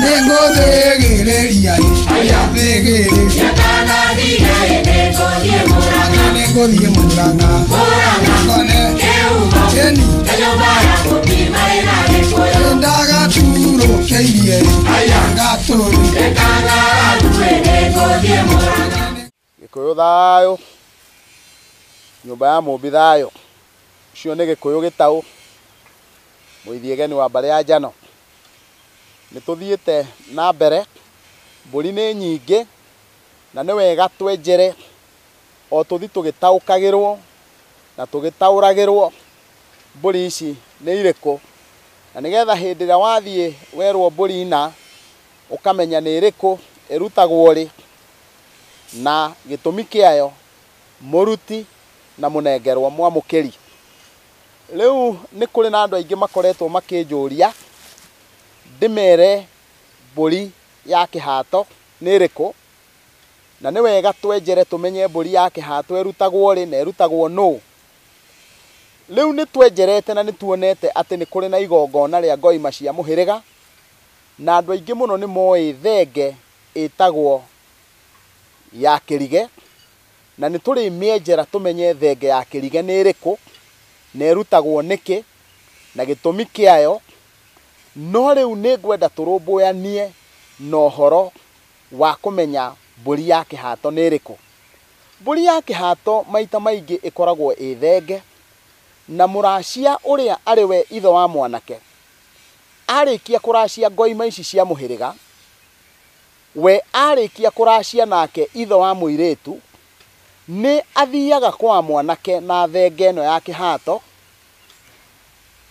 Nĩngũthĩgĩrĩria thĩgĩrĩria nĩngũthiĩ Murang'a ngone ĩni ndagaturũkĩirie ngatũrũ. Gĩkũyũ thayũ, nyũmba ya Mũmbi thayũ. Ũcio nĩ Gĩkũyũ gĩtaũ, mũithiegeni wa mbarĩ ya Njano. Nĩ tũthiĩte na mbere, mbũri nĩ nyingĩ na nĩ wega twenjere o tũthi tũgĩtaũkagĩrwo na tũgĩtaũragĩrwo mbũri ici nĩ irĩkũ, na nĩgetha hĩndĩ ĩrĩa wathiĩ werwo mbũri na ũkamenya nĩ ĩrĩkũ, ĩrutagwo rĩ, na gĩtũmi kĩayo, mũruti na mũnengerwo mwamũkĩri. Rĩu nĩ kũrĩ na andũ aingĩ makoretwo makĩnjũria ndĩmere mbũri ya kĩhato nĩ ĩrĩkũ, na nĩ wega twenjere tũmenye mbũri ya kĩhato ĩrutagwo rĩ na ĩrutagwo nũ. Rĩu nĩ twenjerete na nĩ tuonete atĩ nĩ kũrĩ na igongona rĩa ngoima cia mũhĩrĩga, na andũ aingĩ mũno nĩ moĩ thenge ĩtagwo ya kĩrige, na nĩ tũrĩmĩenjera tũmenye thenge ya kĩrige nĩ ĩrĩkũ na ĩrutagwo nĩkĩ na gĩtũmi kĩayo. No rĩu nĩ ngwenda tũrũmbũyanie na ũhoro wa kũmenya mbũri ya kĩhato nĩ ĩrĩkũ. Mbũri ya kĩhato maita maingĩ ĩkoragwo ĩ thenge, na mũracia ũrĩa arĩ we ithe wa mwanake arĩkia kũracia ngoima ici cia mũhĩrĩga, we arĩkia kũracia nake ithe wa mũirĩtu nĩ athiaga kwa mwanake na thenge ĩno ya kĩhato,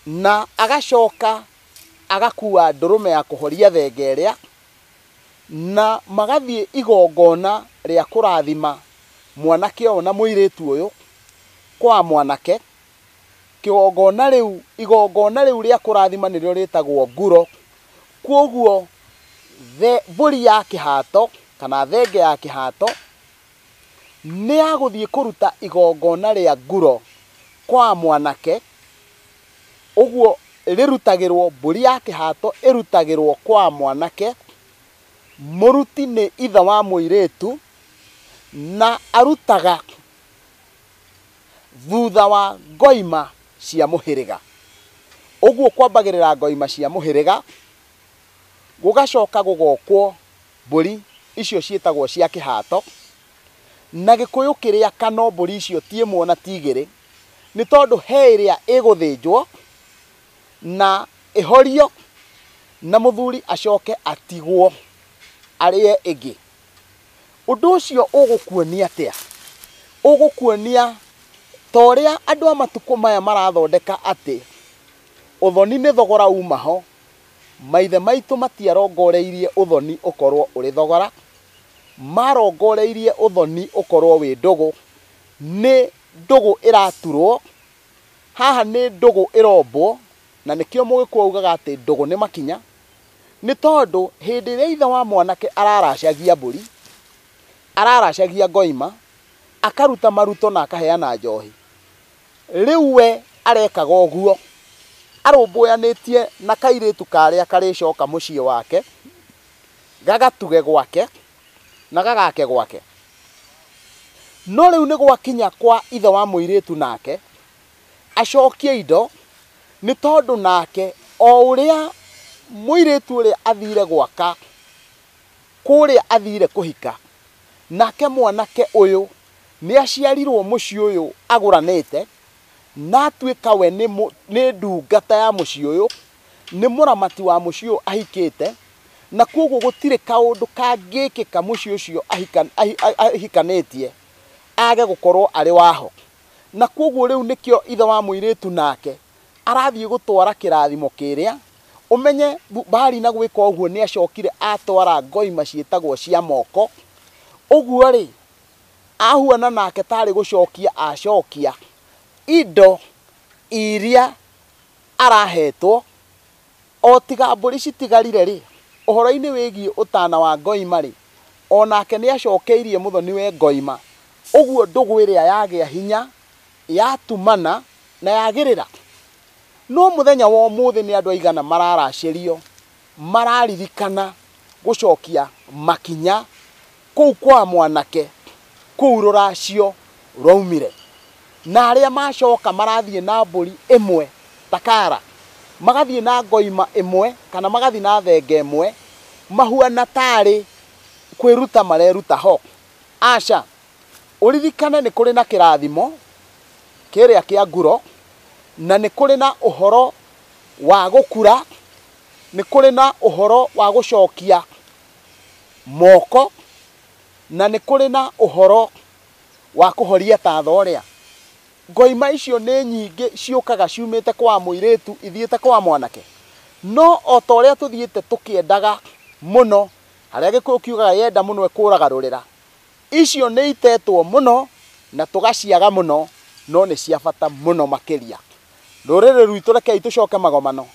na agacoka agakua ndũrũme ya kũhoria thenge ĩrĩa, na magathiĩ igongona rĩa kũrathima mwanake ũyũ na mũirĩtu ũyũ kwa mwanake. Kĩgongona rĩu, igongona rĩu rĩa kũrathima nĩrĩo rĩtagwo nguro. Kwoguo mbũri ya kĩhato kana thenge ya kĩhato nĩ ya gũthiĩ kũruta igongona rĩa nguro kwa mwanake. Ũguo rĩrutagĩrwo, mbũri ya kĩhato ĩrutagĩrwo kwa mwanake, mũruti nĩ ithe wa mũirĩtu, na arutaga thutha wa ngoima cia mũhĩrĩga. Ũguo kwambagĩrĩra ngoima cia mũhĩrĩga, gũgacoka gũgokwo mbũri icio ciĩtagwo cia kĩhato, na Gĩkũyũ kĩrĩa kano mbũri icio ti ĩmwe na ti igĩrĩ, nĩ tondũ he ĩrĩa ĩgũthĩnjwo na ĩhorio na mũthuri acoke atigwo arĩe ĩngĩ. Ũndũ ũcio ũgũkuonia atĩa? Ũgũkuonia ta ũrĩa andũ a matukũ maya marathondeka atĩ ũthoni nĩ thogora uma ho, maithe maitũ matiarongoreirie ũthoni ũkorwo ũrĩ thogora, marongoreirie ũthoni ũkorwo wĩ ndũgũ. Nĩ ndũgũ ĩraturwo haha, nĩ ndũgũ ĩrombwo, na nĩkĩo Mũgĩkũyũ augaga atĩ ndũgũ nĩ makinya, nĩ tondũ hĩndĩ ĩrĩa ithe wa mwanake araracagia mbũri, araracagia ngoima, akaruta maruto na akaheana njohi, rĩu we arekaga ũguo arũmbũyanĩtie na kairĩtu karĩa karĩcoka mũciĩ wake, gagatuge gwake na gagake gwake. No rĩu nĩ gwakinya kwa ithe wa mũirĩtu nake acokie indo, nĩ tondũ nake o ũrĩa mũirĩtu ũrĩa athire gwaka kũrĩa athire kũhika, nake mwanake ũyũ nĩ aciarirwo mũciĩ ũyũ agũranĩte, na atuĩka we nĩ ndungata ya mũciĩ ũyũ, nĩ mũramati wa mũciĩ ũyũ ahikĩte, na kwoguo gũtirĩ kaũndũ kangĩkĩka mũciĩ ũcio ahikanĩtie age gũkorwo arĩ waho. Na kwoguo rĩu nĩkĩo ithe wa mũirĩtu nake arathiĩ gũtwara kĩrathimo kĩrĩa. Ũmenye mbari na gwĩka ũguo nĩ acokire atwara ngoima ciĩtagwo cia moko. Ũguo rĩ, ahuana nake tarĩ gũcokia acokia indo iria arahetwo, o tiga mbũri citigarire rĩ, ũhoro-inĩ wĩgiĩ ũtana wa ngoima rĩ, onake nĩ acokeirie mũthoni we ngoima. Ũguo ndũgũ ĩrĩa yagĩa hinya, yatumana na yagĩrĩra. No mũthenya wa ũmũthĩ nĩ andũ aigana mararacĩrio, mararirikana gũcokia makinya kũu kwa mwanake, kũu rũracio rwaumire. Na arĩa macoka marathiĩ na mbũri ĩmwe takara, magathiĩ na ngoima ĩmwe kana magathiĩ na thenge ĩmwe, mahuana tarĩ kwĩruta mareruta ho. Aca, ũririkane nĩ kũrĩ na kĩrathimo kĩrĩa kĩa nguro, na nĩ kũrĩ na ũhoro wa gũkura, nĩ kũrĩ na ũhoro wa gũcokia moko, na nĩ kũrĩ na ũhoro wa kũhoria tatha ũrĩa. Ngoima icio nĩ nyingĩ ciũkaga ciumĩte kwa mũirĩtu ithiĩte kwa mwanake. No o ta ũrĩa tũthiĩte tũkĩendaga mũno, harĩa Gĩkũyũ kiugaga yenda mũno ĩkũraga rũrĩra, icio nĩ itetwo mũno na tũgaciaga mũno, no nĩ cia bata mũno makĩria. Rũrĩrĩ rwitũ rekei tũcoke magomano,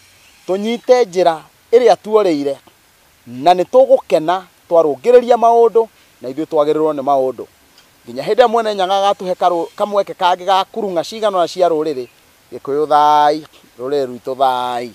tũnyite njĩra ĩrĩa tuorĩire, na nĩ tũgũkena twarũngĩrĩria maũndũ, na ithuĩ twagĩrĩrwo nĩ maũndũ. Nginya hĩndĩ ĩrĩa Mwene Nyaga agatũhe kamweke kangĩ ga kurung'a cigana ũna cia rũrĩrĩ. Gĩkũyũ thai, rũrĩrĩ rwitũ thai.